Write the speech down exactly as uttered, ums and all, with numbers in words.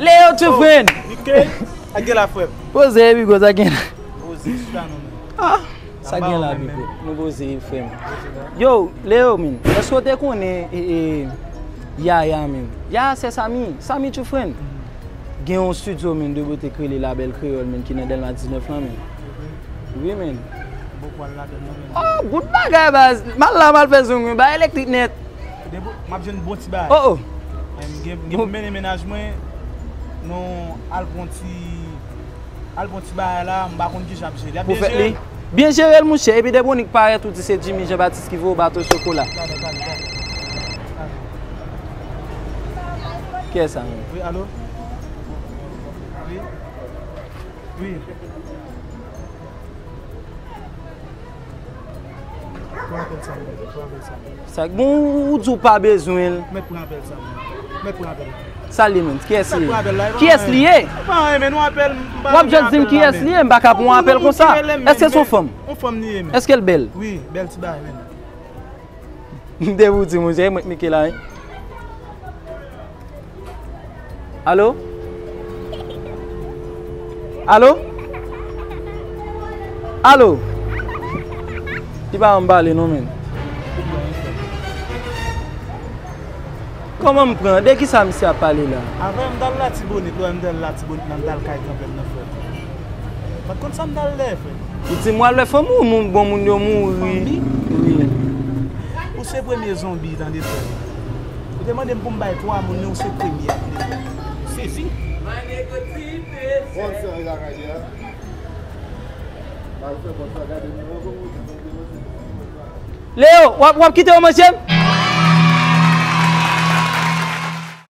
Leo, true friend! Mike, sa gen la, frè m? Poze, Bigo, sa gen la? Poze, chita non, men. Ah, sa gen la, Bigo? Nou poze, frè m. Yo, Leo, men, èske w te konnen, e, e, Yaya, men? Yaya, se Samy, Samy, true friend. Gen yon studio, men, de bote k rele La Belle Créole, men, ki nan Dèlma diznèf lan, men. Wi, men. Bon, pral ladan nan, men. Oh, bout bagay, baz. M al la, m al fè zong, men, bay elektrik nèt. Depi m ap jwenn bon ti bagay. Oh, oh. Em, gen, gen pou mennen mennaj mwen, nou al pran ti, al pran ti bagay la, m pa konn kijan ap jere. L ap byen jere l? Byen jere l, monchè. Epi depi w nik parèt, ou di se Jimmy Jean Baptiste ki voye w bato chokola. Gade, gade, gade. Gade. Kiyès sa, menm? Wi, alo? Wi. Wi. Pran apèl sa, mwen. Pran apèl sa, mwen. Sa k bon, ou di w pa bezwen l. Mèt pran apèl sa, mwen. Mèt pran apèl la. Sa l ye, menm? Kiyès li ye? Kiyès li ye? W ap just di m kiyès li ye, m pa ka pran yon apèl konsa. Èske se yon fanm? Yon fanm li ye, men. Èske l bèl? Wi, bèl ti bagay, men. M te pou di, monchè, e mwen k Mike la, wi. Alo? Alo? Alo? Li pa janm pale non, men. Kòman m pran? De kisa misye ap pale la? Avè m t al Latibonit, lè m t al Latibonit la, m t al kay granpè m nan, frè. M pa t konn sa m t al lè, frè. Ou di m w al wè fanmi w, moun, bon moun yo mouri. Fanmi? Wi. Ou se premye zonbi, tande, frè. Ou te mande m pou m bay twa moun, men ou se premye a, tande, frè. Sezi. Bon, se yon lakay li a. Al fè bon sa, gade nou, non, bon, bon, bon, bon, bon. Leo, w ap, w ap kite yo manje m?